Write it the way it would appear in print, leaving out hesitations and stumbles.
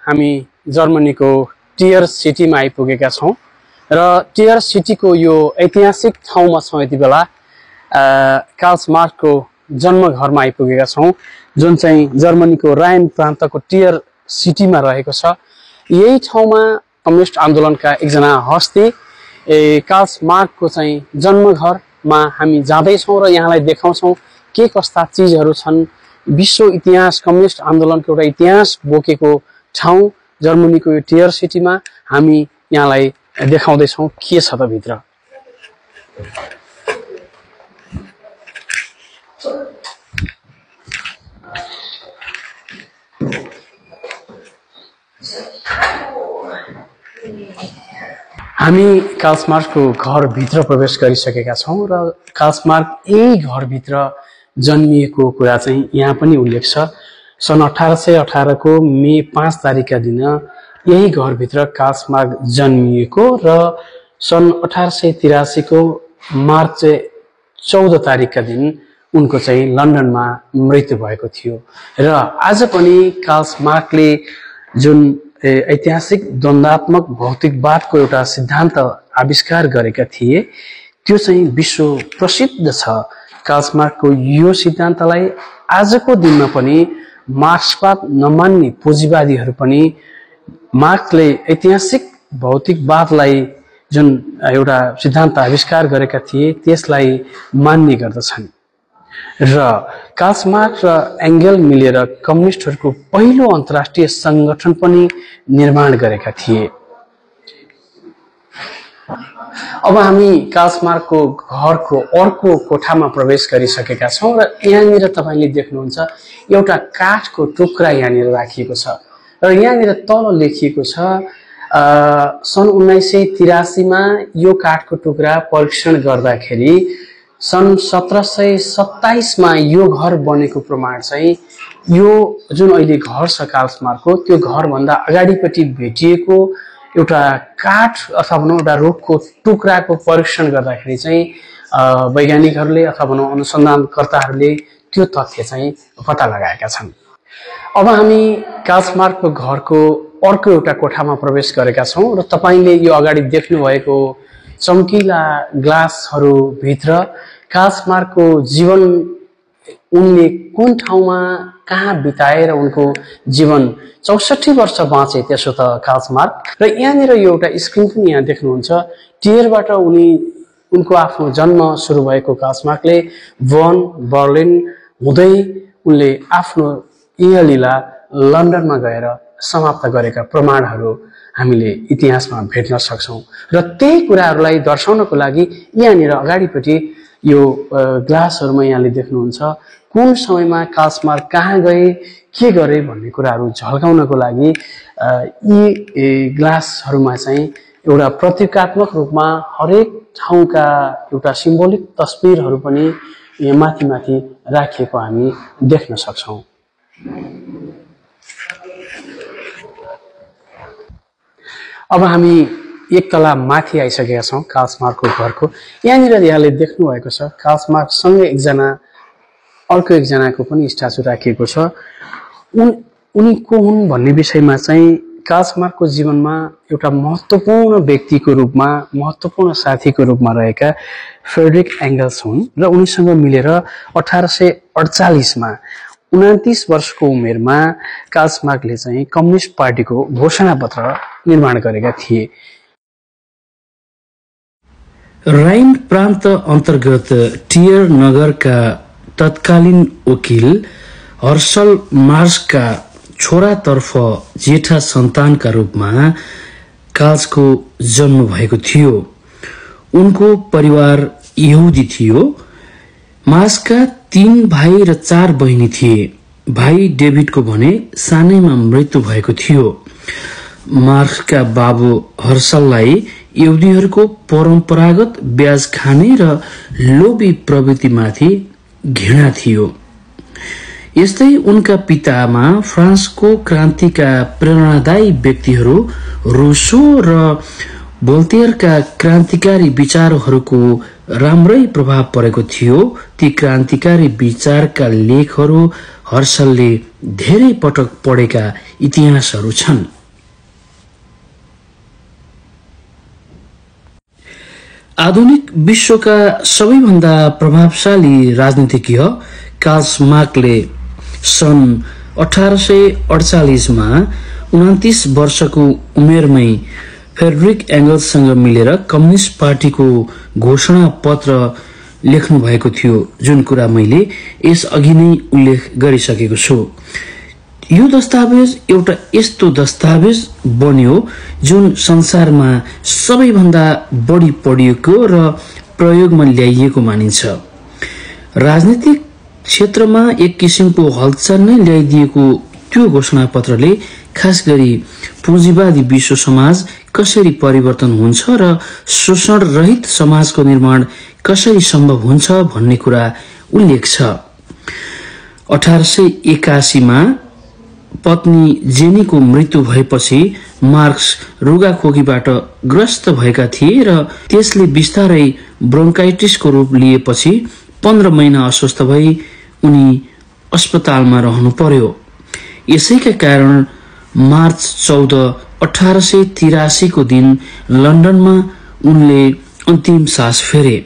हामी जर्मनीको टियर सिटीमा आइपुगेका छौं र टियर सिटीको यो ऐतिहासिक ठाउँमा छौं। यति बेला कार्ल मार्क्सको जन्मघरमा आइपुगेका छौं, जुन चाहिँ जर्मनीको राइन प्रान्तको टियर सिटीमा रहेको छ। यही ठाउँमा कम्युनिस्ट आन्दोलनका एकजना हस्ती कार्ल मार्क्सको चाहिँ जन्मघरमा हामी जाँदैछौँ र यहाँलाई देखाउँछौँ के कस्ता चीजहरू छन्। विश्व इतिहास कम्युनिस्ट आन्दोलनको एउटा इतिहास बोकेको ठाउँ जर्मनीको यो टियर सिटीमा हामी यहाँलाई देखाउँदैछौँ के छ त भित्र। हामी कार्ल मार्क्सको घरभित्र प्रवेश गरिसकेका छौँ र कार्ल मार्क्स यही घरभित्र जन्मिएको कुरा चाहिँ यहाँ पनि उल्लेख छ। सन् 1818 को मे 5 तारिकका दिन यही घरभित्र कार्ल मार्क्स जन्मिएको र सन् 1883 को मार्च 14 तारिकका दिन उनको चाहिँ लन्डनमा मृत्यु भएको थियो। र आज पनि कार्ल मार्क्सले जुन ऐतिहासिक द्वन्द्वात्मक भौतिकवादको एउटा सिद्धान्त आविष्कार गरेका थिए त्यो चाहिँ विश्व प्रसिद्ध छ। कार्ल मार्क्सको यो सिद्धान्तलाई आजको दिनमा पनि मार्क्सवाद नमान्ने पुँजीवादीहरू पनि मार्क्सले ऐतिहासिक भौतिकवादलाई जुन एउटा सिद्धान्त आविष्कार गरेका थिए त्यसलाई मान्ने गर्दछन्। र कार्ल मार्क्स र एंगेल मिलेर कम्युनिस्टहरूको पहिलो अन्तर्राष्ट्रिय संगठन पनि निर्माण गरेका थिए। अब हामी कार्ल मार्क्सको घरको अर्को कोठामा प्रवेश गरिसकेका छौं र यहाँनिर तपाईले देख्नुहुन्छ एउटा काठको टुक्रा यहाँनिर राखिएको छ र यहाँनिर तल लेखिएको छ सन् 1983 मा यो काठको टुक्रा परीक्षण गर्दाखेरि सन् 1727 मा यो घर बनेको प्रमाण चाहिँ यो जुन अहिले घर छ कार्ल मार्क्सको त्यो घर भन्दा अगाडिपट्टि भेटिएको एउटा काठ अथवा भनौं एउटा रुखको टुक्राको परीक्षण गर्दाखेरि चाहिँ वैज्ञानिकहरूले अथवा भनौं अनुसन्धानकर्ताहरूले त्यो तथ्य चाहिँ पत्ता लगाएका छन्। अब हामी कार्ल मार्क्सको घरको अर्को एउटा कोठामा प्रवेश गरेका छौं र तपाईले यो अगाडि देख्नु भएको चम्किला ग्लासहरू भित्र कार्ल मार्क्सको जीवन उनले कुन ठाउँमा कहाँ बिताएर उनको जीवन 64 वर्ष बाँचे त्यसो त कार्ल मार्क्स। र यहाँनिर यो एउटा स्क्रिन पनि यहाँ देख्नुहुन्छ टियरबाट उनको आफ्नो जन्म सुरु भएको कार्ल मार्क्सले बोन बर्लिन हुँदै उनले आफ्नो लीला लन्डनमा गएर समाप्त गरेका प्रमाणहरू हामीले इतिहासमा भेट्न सक्छौं। र त्यही कुराहरूलाई दर्शाउनको लागि यहाँनिर अगाडिपट्टि यो ग्लासहरुमा यहाँले देख्नुहुन्छ कुन समयमा कार्ल मार्क्स कहाँ गए के गरे भन्ने कुराहरू झल्काउनको लागि यी ग्लासहरुमा चाहिँ एउटा प्रतीकात्मक रूपमा हरेक ठाउँका एउटा सिम्बोलिक तस्बिरहरू पनि यहाँ माथि राखिएको हामी देख्न सक्छौं। अब हामी एक तला माथि आइसकेका छौं कार्ल मार्क्सको घरको। यहाँनिर यहाँले देख्नु भएको छ कार्ल मार्क्स सँगै अर्को एकजनाको पनि स्ट्याचु राखिएको छ। उनी को हुन् भन्ने विषयमा चाहिँ कार्ल मार्क्सको जीवनमा एउटा महत्त्वपूर्ण व्यक्तिको रूपमा महत्त्वपूर्ण साथीको रूपमा रहेका फ्रेडरिक एंगल्स हुन् र उनीसँग मिलेर 1848 मा 29 वर्षको उमेरमा कार्ल मार्क्सले चाहिँ कम्युनिस्ट पार्टीको घोषणापत्र निर्माण गरेका थिए। राइन प्रान्त अन्तर्गत टियर नगरका तत्कालीन वकिल हर्सल मार्क्सका छोरातर्फ जेठा सन्तानका रूपमा कार्लको जन्म भएको थियो। उनको परिवार यहुदी थियो। मार्क्सका 3 भाइ र 4 बहिनी थिए। भाइ डेभिडको भने सानैमा मृत्यु भएको थियो। मार्क्सका बाबु हर्सललाई यहुदीहरूको परम्परागत ब्याज खाने र लोभी प्रवृत्तिमाथि घृणा थियो। यस्तै उनका पितामा फ्रान्सको क्रान्तिका प्रेरणादायी व्यक्तिहरू रूसो र भोल्टेयरका क्रान्तिकारी विचारहरूको राम्रै प्रभाव परेको थियो। ती क्रान्तिकारी विचारका लेखहरू हर्सलले धेरै पटक पढेका इतिहासहरू छन्। आधुनिक विश्वका सबैभन्दा प्रभावशाली राजनीतिज्ञ कार्ल मार्क्सले सन् 1848 मा 29 वर्षको उमेरमै फ्रेडरिक एंगल्ससँग मिलेर कम्युनिस्ट पार्टीको घोषणा पत्र लेख्नु भएको थियो, जुन कुरा मैले यस अघि नै उल्लेख गरिसकेको छु। यो दस्तावेज एउटा यस्तो दस्तावेज बन्यो जुन संसारमा सबैभन्दा बढी पढिएको र प्रयोगमा ल्याइएको मानिन्छ। राजनीतिक क्षेत्रमा एक किसिमको हलचल नै ल्याइदिएको त्यो घोषणापत्रले खास गरी पुँजीवादी विश्व समाज कसरी परिवर्तन हुन्छ र शोषण रहित समाजको निर्माण कसरी सम्भव हुन्छ भन्ने कुरा उल्लेख छ। 1881 मा पत्नी जेनीको मृत्यु भएपछि मार्क्स रुगाखोकीबाट ग्रस्त भएका थिए र त्यसले बिस्तारै ब्रोन्काइटिसको रूप लिएपछि 15 महिना अस्वस्थ भई उनी अस्पतालमा रहनु पर्यो। यसैका कारण मार्च 14, 1883 को दिन लन्डनमा उनले अन्तिम सास फेरे।